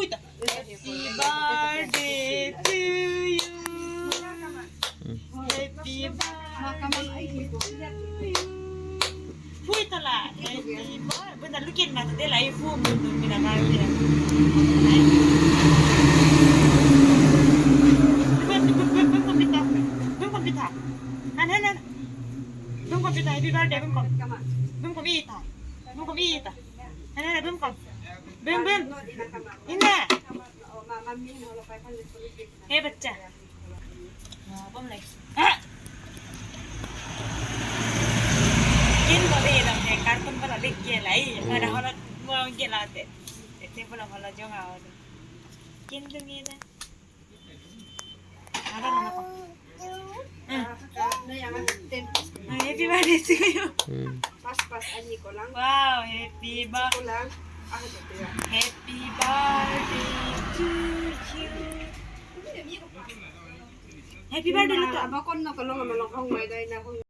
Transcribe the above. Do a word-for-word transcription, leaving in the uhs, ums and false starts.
Happy birthday to you. Happy birthday to you. Phui ta la. Happy birthday. Benda lukin ma de la ifu mun mun mina ma ya. Bum bum bum bum bum pita. Bum bum pita. Han han han. Bum bum pita, happy birthday bum bum. Bum bum ita. Bum bum ita. Han han bum bum. Bum bum. Ina. He bachcha. Bom le. Ah. Kin ko le na he cartoon ko le ke lai. Pada holo mo ke la te. Te pula holo jong a. Kin tu ni na. Ada mana ko? Ah. Ah, happy birthday to you. Hmm. Pas pas ani ko lang. Wow, happy birthday. Ko lang. Ah, happy birthday. Happy Birthday to you. Happy birthday lo to. Aba kon no ko long no long hong mai dai na hong.